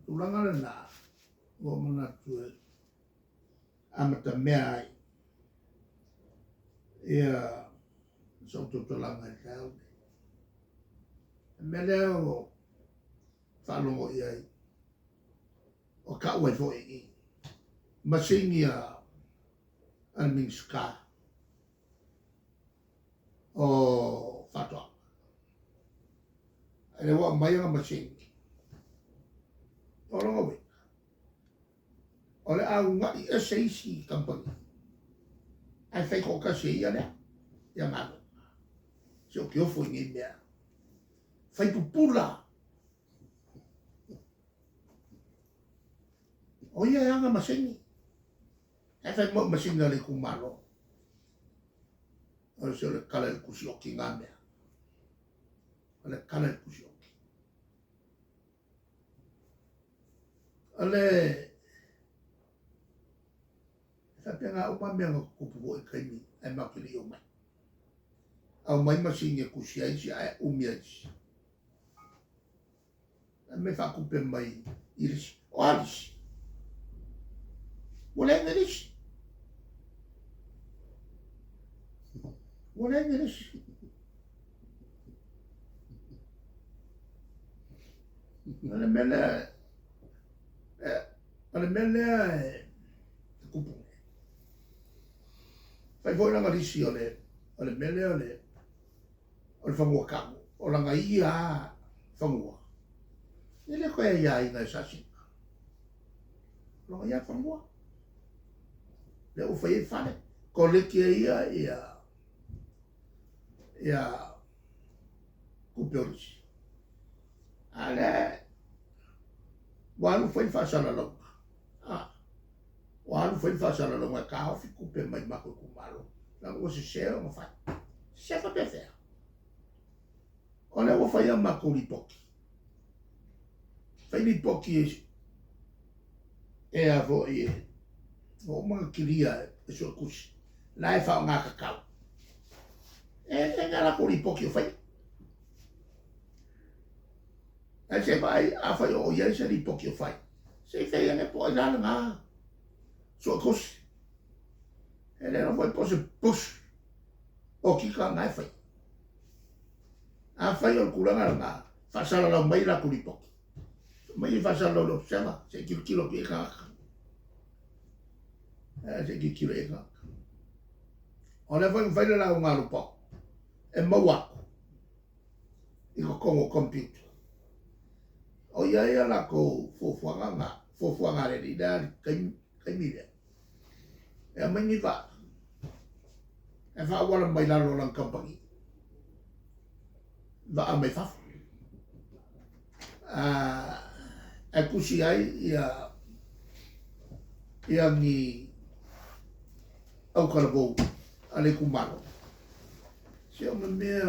Tulaga lena ua ou manatu e amatamea ai ia sou tautalaga i le taeao lenei. O le mea lea ua ou faalogo i ai, ua tau ai foi i i, masini a le Minisita o Faatoaga. A lea ua aumai ana masini, o lona uiga, o le a una'i ese isi kamupani ae fai toatasi e ia lea ia galuega. Se ou te ofo i nei mea. Fai pupula. O ia e ana masini. Ae fai mai o masini a le itumalo. O se o le kala i le kusioki ngā mea. O le kala i le kusioki. O le e faapena uma mea na tutupu foi i taimi ae matou te le i omai. Aumai masini e tusi ai isi ae umi ai isi. Ae mai faatupe mai i le isi. O a le isi? Ua leai ni lisi. Ua leai ni lisi. O le mea lea, o le mea lea e tupu nei. Fai foi lana lisi o le, o le mea lea o le, o le fanua tau, o lana ia lava fanua, e le toe aiaina e sasina. O lana ia fanua. Lea ua fai ai fale. Koleki e ia ia, ia tupe o lisi. A lea, ua alu fai le faasalalauga. A, ua alu fai le faasalalauga e taofi tupe mai matou itumalo. Leaga ua sese ona fai. Sese faapefea? O lea ua fai a matou lipoti. Fai lipoti e, e a foi e, ua uma ona kilia e Suetusi, la e faaaoga tatau. E e na latou lipoti o faia. Ae se i vaai, afai o i ai se lipoti o fai, se i fai ane po o ai la lena Suetusi. E le iloa foi po o se push okika na e fai. Afai o le tulaga lena, faasalalau mai latou lipoti. Mai e faasalalau i le Observer, se i tilotilo atu i ai tagata. Se i tilotilo i ai tagata. O lea foi na fai le lauga a Lupao, e maua atu i totonu o computer. O i ai a latou fuafuaga na, fuafuaga a le alii lea i le taimi, taimi lea. E aumai ni vaa e faaauala mai lalo o lana kamupani, vaa mai fafo. Ae tusi ai ia ia ni autalavou a le itumalo. Se o mea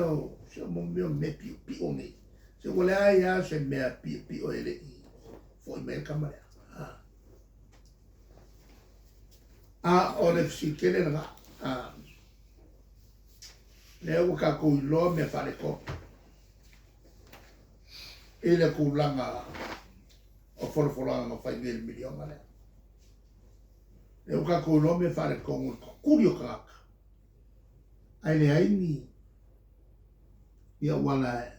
se o mea o mea piopio nei. Se ua leai lava se mea piopio e le i foi mai le tama lea. A o le fesili tele lena, lea ua tatou iloa mea faaletonu i le tulaga o folafolaga na fai nei i le miliona lea. Lea ua tatou iloa mea faaletonu i le tutuli o tagata, ae leai ni ni auala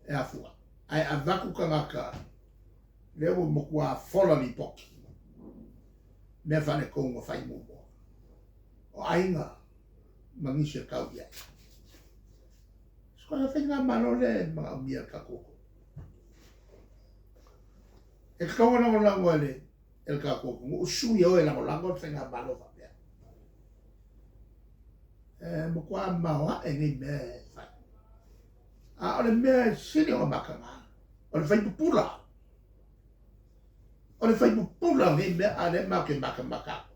e afua. Ae avatu tagata lea ua matua fola lipoti, mea faaletonu na fai muamua. O aiga ma nisi e tau i ai. Sikoa faigamalo lea e manaomia e le tatou atunuu. E tatau ona lagolago e le e le tatou atunuu, sui e o e lagolago le faigamalo faapea. E matua maoae nei mea e fai. A o le mea e sili ona mataga, o le fai pupula. O le fai pupula o nei mea, a lea matou te matamata atu.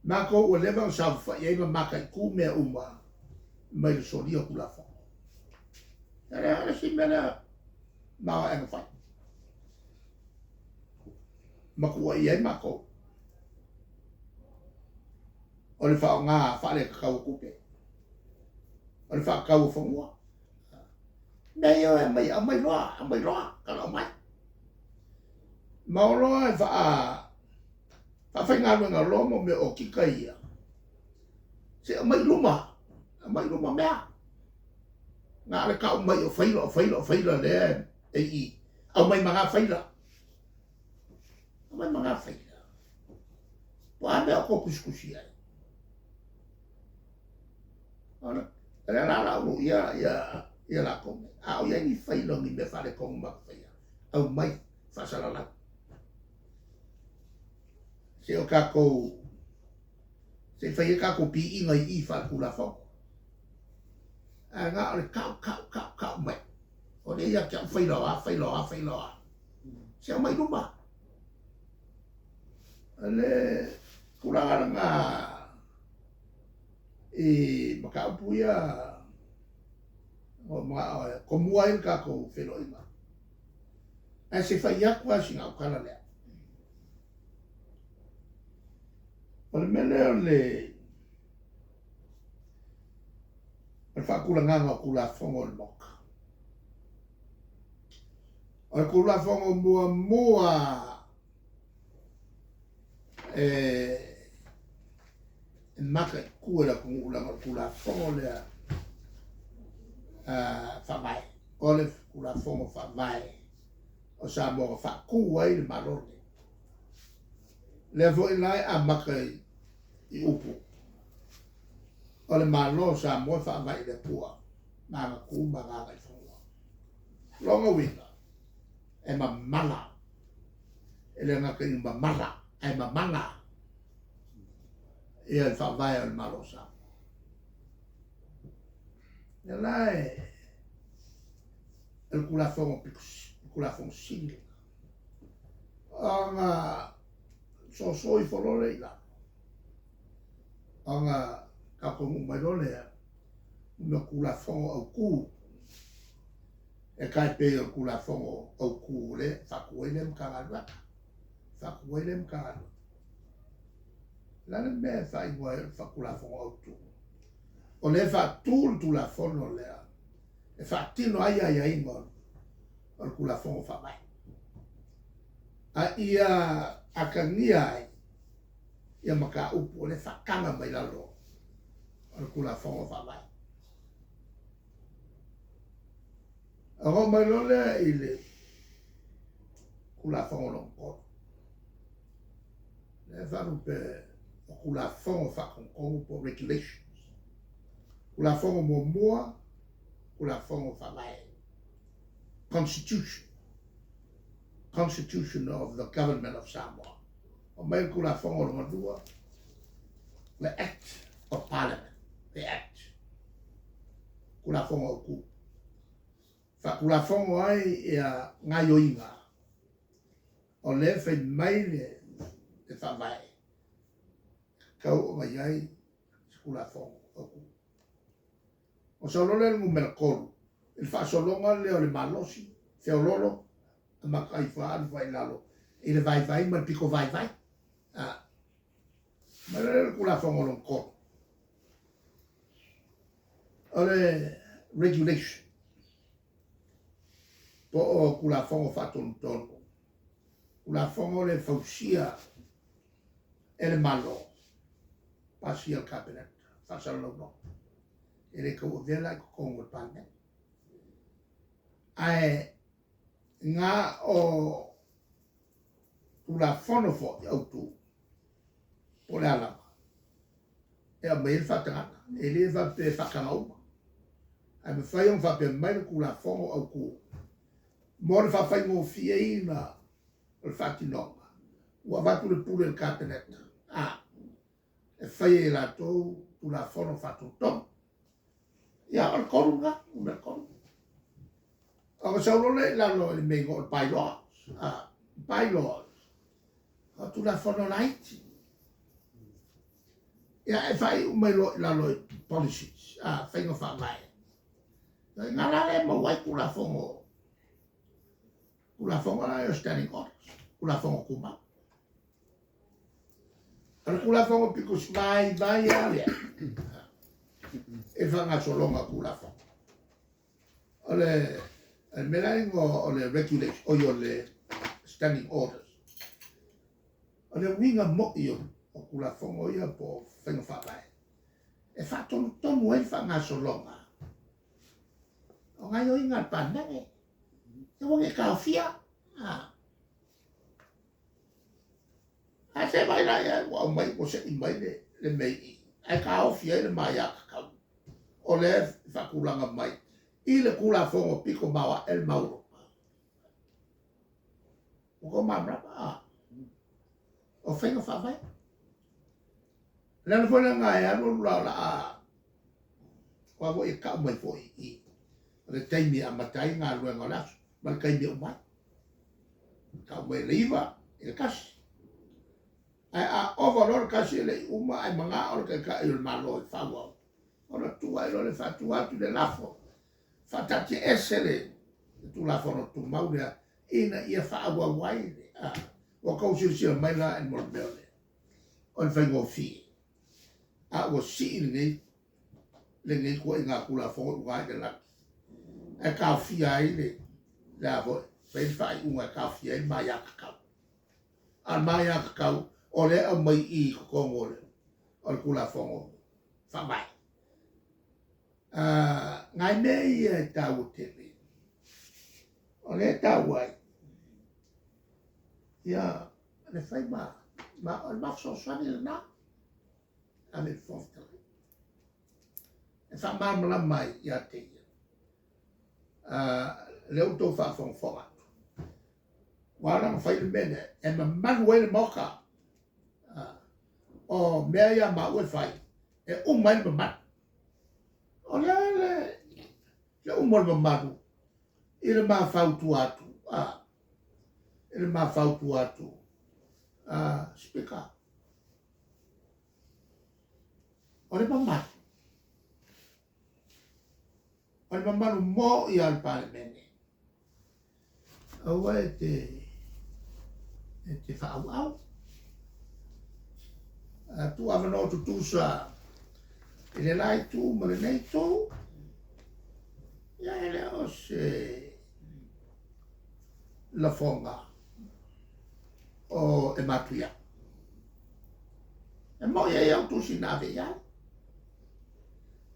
Matou ua leva ona saofafai ai ma mataitu mea uma mai le solia o Tulafono. E le o le isi mea lea maoae na fai. Matuai ai matou. O le faaaoga faaletatau o tupe. O le faatau o fanua. Mea ia e aumai, aumai loa, aumai loa, talao mai. Ma o loa e faafaigaluega loa mo mea okika ia, se aumai i luma, aumai i luma mea. Na o le tau mai o faila, o faila, o faila lea e i i, aumai ma na faila. Aumai ma na faila. Po o a mea o tou tusitusi ai. O le lea la la ou ia ia ia latou nei. A o i ai ni faila o ni mea faaletonu matou faia, aumai faasalalau. Se o tatou se i fai ai tatou piiga i i faaletulafono. Ae na o le tau, tau, tau, tau mai. O lea ia te au faila o a, faila o a, faila o a. Se aumai i luma. O le tulaga lena i mataupu ia o manao e tomua ai le tatou feiloaiga. Ae se fai atu lava sina au tala lea. O le mea lea o le faatulagaga o Tulafono o le Maota. O le Tulafono muamua e mataitu e le atunuu leaga o le Tulafono lea Faavae, o le Tulafono Faavae o Samoa na faatu ai le Malo lenei. Lea foi la e amata i upu, o le Malo o Samoa e faavae i le Atua ma ana tu ma ana agaifanua. Lona uiga, e mamala, e le gata ina mamala, ae mamana ia le faavae o le Malo o Samoa. Ia la e le Tulafono pito, le Tulafono sili lena. Ona soso ifo loa lea i lalo, ona tatou nuu mai loa lea i mea o Tulafono Autu, e tai pei o le Tulafono Autu lea e faatu ai lea Matagaluega, faatu ai lea Matagaluega. O le a le mea e faaigoa ai o le Tulafono Autu? O lea e faatu le Tulafono lea e faatino ai aiaiga o le Tulafono Faavae, a ia atagia ai ia mataupu o lea e faataga mai lalo o le Tulafono Faavae. Ona oo mai loa lea i le Tulafono lona tolu, lea e faalupe o Tulafono Faatonutonu po o Regulations. Tulafono muamua, Tulafono Faavae, Constitution, Constitution of the Government of Samoa. O mai le Tulafono lona lua, the Act of Parliament, the Act, Tulafono Autu. Faatulafono ai ia gaioiga o lea e fai mai le faavae, tatau ona i ai se Tulafono Autu. O sau loa lea le numera 3, i le faasologa lea o le malosi, feololo, amata ifo alu fai lalo i le vaivai ma le pito vaivai. Ma le le Tulafono lona tolu, o le regulation, po o Tulafono Faatonutonu, Tulafono le fausia e le Malo, pasia le Kapeneta, faasalalauloa. E le tauavea la i totonu o le Palemene. Ae na o Tulafono foi autu, po o le a lava, e aumai ai le faatagaga, e le faapea e faataga uma. Ae mafai ona faapea mai le Tulafono autu mo le faafaigofieina o le faatinoga, ua avatu le pule i le Kapeneta, e fai ai e latou Tulafono Faatonutonu. Ia, o le tolu lena, numera 3. Ona sau loa lea i lalo i le mea o le bylaws. Bylaws, o Tulafono laiti. Ia, e faaiu mai loa i lalo i policies, faiga faavae. Ia, ina la lea e maua ai Tulafono, Tulafono la o Standing Orders, Tulafono Tumau. O le Tulafono pito vaivai lava lea e faagasologa Tulafono. O le mea la igoa o le regulation, o le Standing Orders. O le uiga moi o Tulafono ia po o faiga faavae, e faatonutonu ai le faagasologa o gaoioiga a le Palemene. Aua ne i taofia. Ae se vaai la i ai ua aumai ua sei mai le mea i i, ae taofi ai le maia tatau o lea e faatulaga mai i le Tulafono pito maoae le maualuga. Ua tou malamalama? A. O faiga faavae. O le ala foi lena e alu alu la o le a aua foi e tau mai foi i i o le taimi e amata ai galuega o le aso ma le taimi e uma ai. Tau mai le 9 i le 1. Ae a ova loa le 1 e le i uma ae manao le Taitai o le Malo e faaauau, ona tuu ae loa lea faatu atu le lafo, faataatiaese le Tulafono Tumau lea ina ia faaauau ai le a. Ua outou silasila mai la i le mea o le o le faigofie, a ua sii lenei lenei ituaiga Tulafono i luga i le lagi, ae taofia ai le le a foi, fai le faaiuga e taofia ai le maia tatau. A o le maia tatau, o lea e aumai i i totonu o le o le Tulafono Faavae. Nai mea ia e taua tele, o lea e taua ai, ia, le fai ma, ma o le ma fesoasoani lena, ave i le Fofoga Fetalai, e faamalamalama ai ia te ia. Lea ua outou faafogafoga atu, ua ala ona fai le mea lea, e mamalu ai le Maota. O mea ia a maua e fai, e uma ai le mamalu. O le a le uma o le mamalu i le ma fautua atu, a, i le ma fautua atu, a, Speaker, o le mamalu, o le mamalu moi lava o le Palemene, aua e te e te faaauau. Tuu avanoa tutusa i le la itu ma lenei itu, ia e le o se lafoga o e matuia. E moi ai au tusi na ave i ai,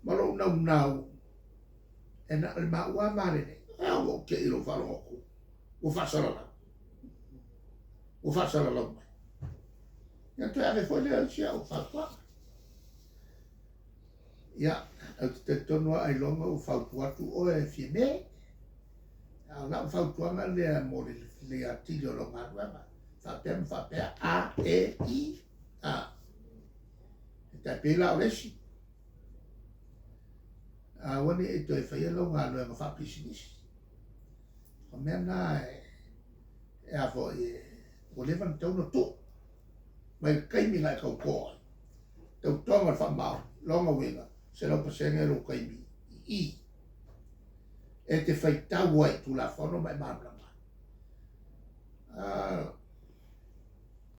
ma lou naunau e na o le maua lava lenei. E ua ou te i lou faalogo atu, ua faasalalau, ua faasalalau mai. Ia toe ave foi lea o isi au fautuaga. Ia, ou te talitonu lava ailoga ua fautua atu oe e Fiame. A o lau fautuaga lea mo le lelei atili o lau galuega, faapea ma faapea, A, E, I, A. E tai pei la o le isi. Aua ne i toe faia lau galuega faapisinisi. O mea na e a foi e ua leva ona tatau ona tuu mai le taimi na e tauto ai. Tautoga o le faamaoni, lona uiga, 100% lou taimi i i e te faitau ai i Tulafono ma e malamalama ai.